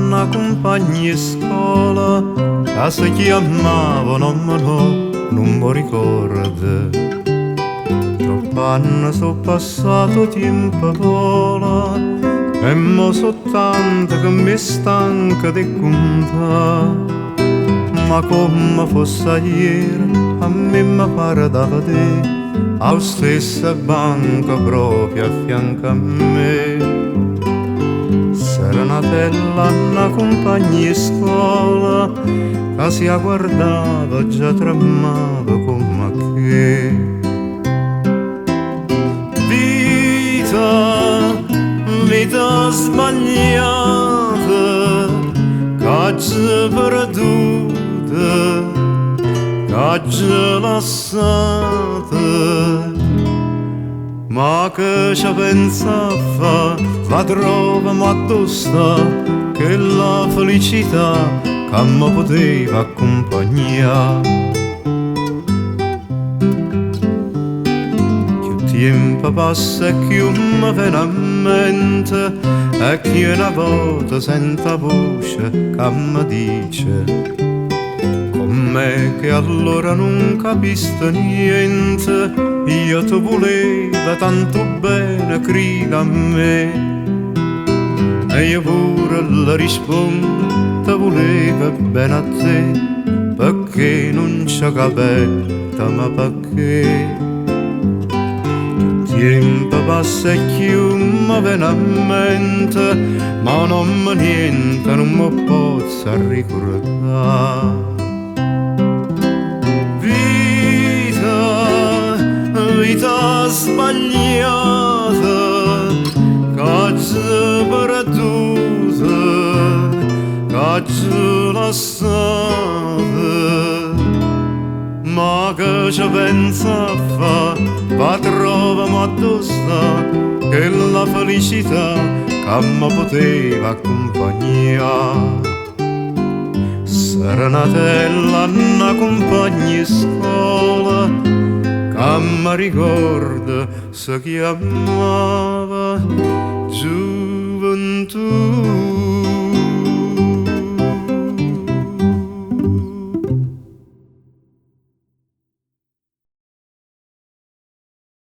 na cumpagna 'e scola ca se chiammava 'o nomme no, nun m' 'o ricordo. Tropp'anne so' passate 'o tiempo vola e mo so' tante che me stanco d' 'e cuntà. Ma comme fosse aiere a me me pare da vedè 'a stessa banca proprio a fianco a me. Serenatella a na cumpagna 'e scola ca si 'a guardava già tremmava comm' a che. Vita, vita sbagliata, c'aggio perduto, c'aggio lassato. Ma che ce pensa a fa', va trova mo addò sta chella felicità ca me poteva accumpagnà. Cchiù tiempo passa e cchiù me vene a mente e cchiù 'e na vota sento 'a voce ca me dice: Comm'è che allora nun capiste niente? Io te vulevo tanto bene, cride a me. E io pure le rispondo, te vulevo bene a te, pecché nun ce capette, ma pecché? Cchiù tiempo passa e cchiù me vene a mente, ma 'o nomme niente nun m' 'o pozzo arricurdà. Vita, vita sbagliata, c'aggio perduto, c'aggio lassato. Ma che ce pensa a fa', va trova mo addò sta chella felicità ca me poteva accumpagnà. Serenatella a na cumpagna 'e scola ca me ricordo se chiammava Gioventù.